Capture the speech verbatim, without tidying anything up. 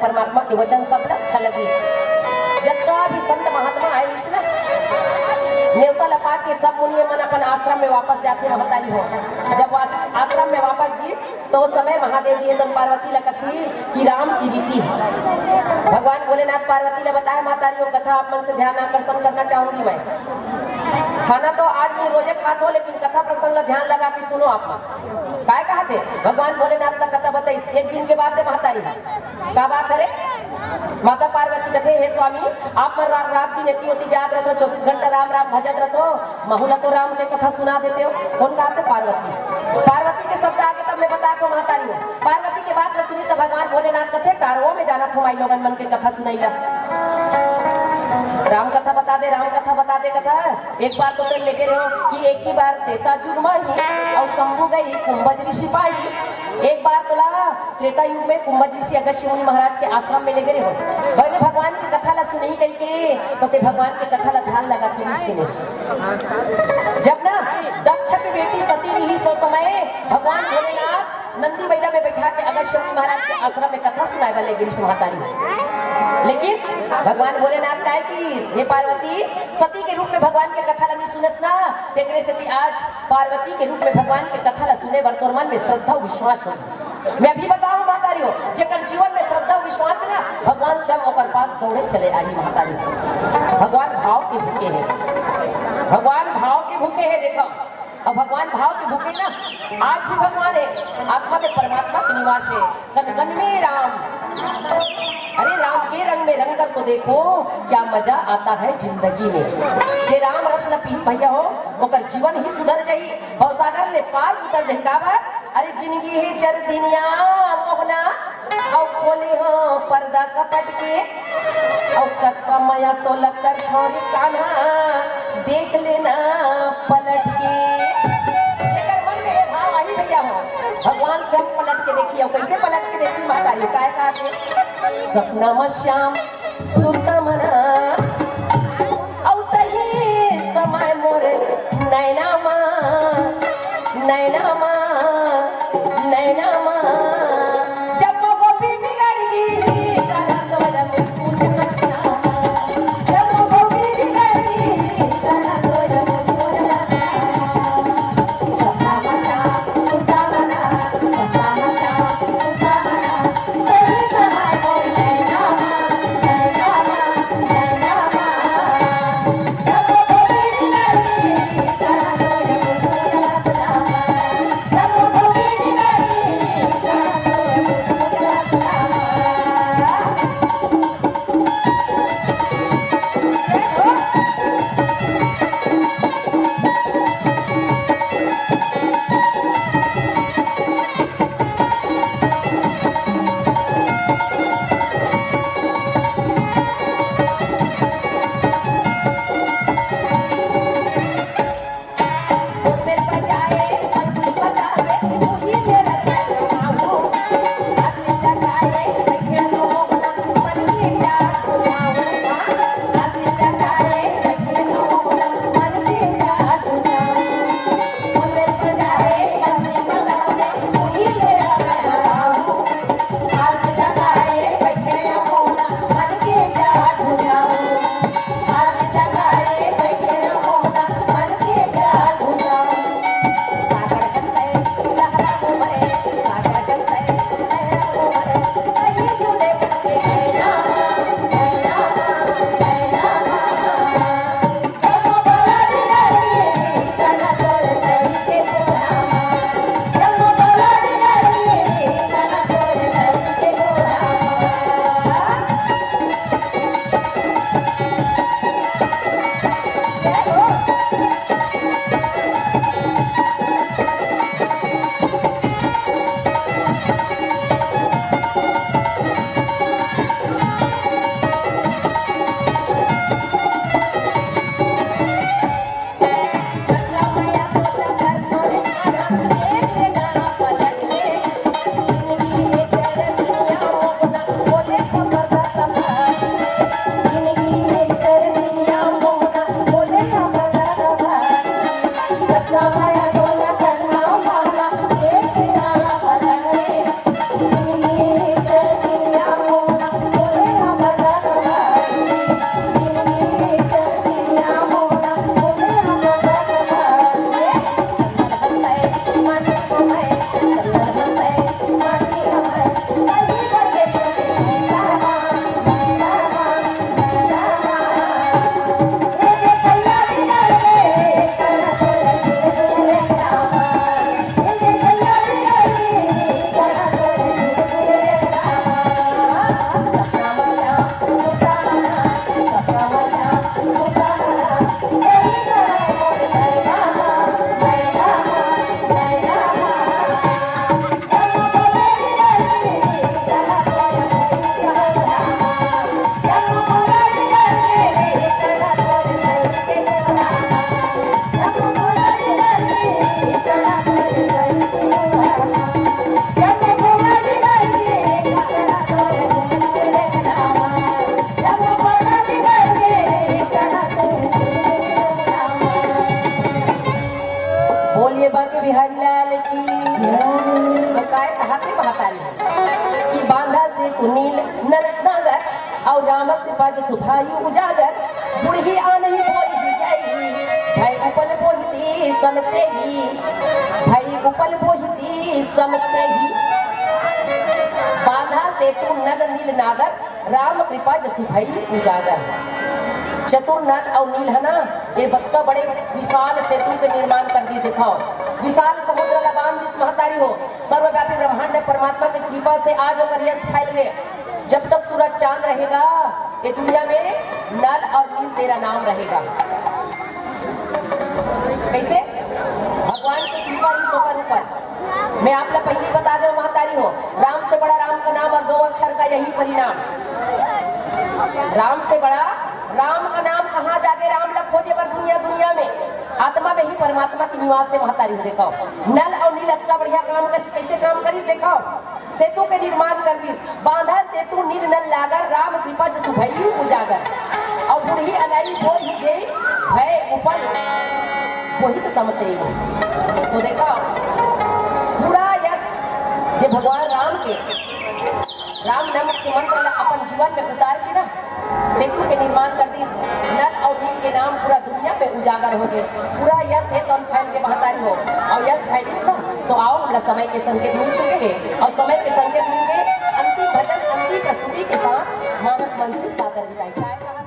परमात्मा के वचन सबला अच्छा लगिस। जतका भी संत महात्मा आए रिहिस ना, नेवता ल पाके सब मुनि मन अपन आश्रम में वापस जाथे महतारी हो। जब वो आस-, आश्रम में वापस गिस, तो उस समय महादेव जी हे तो पार्वती ल कथे कि राम की रीति हे। भगवान भोलेनाथ पार्वती ल बताए, महतारी हो, कथा आप मन से ध्यान आकर्षण करना चाहूंगी मैं। खाना तो आज नहीं, रोजे खात हो, लेकिन कथा प्रसंग ल ध्यान लगा के सुनो आप मन। काय कहाथे? भगवान भोलेनाथ ल कथा बताइस, एक दिन के बात हे महतारी। का बात हरे? माता पार्वती कथे, "हे स्वामी, आप मन रा-, रात दिन एती ओती जात रथो, चौबीस घंटा राम राम भजत रथो, महू ल तो राम के कथा सुना देते हो।" कोन कहाथे? पार्वती। पार्वती के शब्द आगे तब मैं बता दो महतारी हो। पार्वती के बात ल सुनी त भगवान भोलेनाथ कथे, "तारो में जाना थो माई लोगन मन के कथा सुनाई ला। राम कथा बता दे, राम कथा बता दे कथा।" एक बार तो तें लेगे रहे हो कि एक ही बार त्रेता जुग माही अउ शंभु गई कुंभज ऋषि पाही। एक बार तोला त्रेता युग में कुंभज ऋषि अगस्त्य मुनि महाराज के आश्रम में लेगे रहे हो। पहले भगवान की कथा ला सुनही कहिके, तो तें भगवान की कथा ला ध्यान लगा के नहीं सुने। जब ना दक्ष की बेटी सती रहिस, उस समय भगवान भोलेनाथ नंदी बैला में बैठा के अगस्त्य मुनि महाराज के आश्रम में कथा सुनाए बर लेगे रिहिस महतारी। लेकिन भगवान भोलेनाथ काय किहिस, "हे पार्वती, सती के रूप में भगवान के कथा ला नहीं सुनेस ना, तेकरे सेती आज पार्वती के रूप में भगवान के कथा ला सुने बर तोर मन में श्रद्धा अउ विश्वास हो।" मैं अभी बताहूं महतारी हो, जेकर जीवन में श्रद्धा अउ विश्वास हे ना, भगवान स्वयं ओकर पास दौड़े चले आही महतारी। भगवान भाव के भूखे हे, भगवान भाव के भूखे हे। देखो, अब भगवान भाव के भूखे ना, आज भी भगवान हे, आत्मा में परमात्मा के निवास हे। कन कन में राम, अरे राम के रंग में रंग कर तो देखो, क्या मजा आता है जिंदगी में। जे राम रस ल पीही भैया हो, ओकर जीवन ही सुधर जाही, भवसागर ले पार उतर जाही। काबर? अरे जिंदगी हे चर दिनिया मोहना, अउ खोले हो पर्दा कपट के, अउ कतका मया तो लगकर थोड़ी कान्हा, देख लेना पलट के। जेकर मन में ये भाव आही भैया हो, भगवान सब पलट के देखी। अउ कैसे पलट के देखी महतारी? काय कहाथे? सपना म श्याम सुरता मना, अउ तही समय मोरे नैना मा, नैना मा, नैना मा, जब वो गोपी बिगड़ गई, जब वो गोपी बिगड़ गई, राम कृपा जसु भई उजागर, बुढ़ही आनही बोलही जई, भई उपल बोहिती समतेही, भई उपल बोहिती समतेही। बांधा सेतु नल नील नागर, राम कृपा जसु भई उजागर। चतुर नल अउ नील है ना, ये बतका बड़े विशाल सेतु के निर्माण कर दिस। देखो, विशाल समुद्र ला बांध दिस महतारी हो। सर्वव्यापी ब्रह्मांड में परमात्मा की कृपा से आज ओकर यश फैल गए। जब तक सूरज चांद रहेगा, ये दुनिया में नल और नील तेरा नाम रहेगा। कैसे? भगवान की कृपा इस ओकर ऊपर। मैं आप ला पहले बता दे महतारी हो, राम से बड़ा राम का नाम और दो अक्षर का यही परिणाम। राम से बड़ा राम का नाम कहाँ जाके राम ला खोजे बर दुनिया दुनिया में। आत्मा में ही परमात्मा की निवास है महतारी हो। देखो, नल और नील अतका बढ़िया काम करिस, कैसे काम करिस देखो। सेतु के निर्माण कर दिस, बांधा सेतु नील नल नागर, राम कृपा जसु भई उजागर। अउ बुढ़ही अनई बोलही जई, भई उपल बोहित समतेही। तो देखो, पूरा यश जे भगवान राम के, राम नाम के मंत्र ला अपन जीवन में उतार के ना, सेतु के निर्माण कर दिस। नल अउ नील के नाम पूरा दुनिया में उजागर हो गए। पूरा यश है तो फैल के महतारी हो, अउ यश फैलिस ना, तो आओ, हमला समय के संकेत मिल चुके हैं, अउ समय के संकेत मिल के अंतिम भजन, अंतिम प्रस्तुति के साथ मानस मंच से सादर विदाई।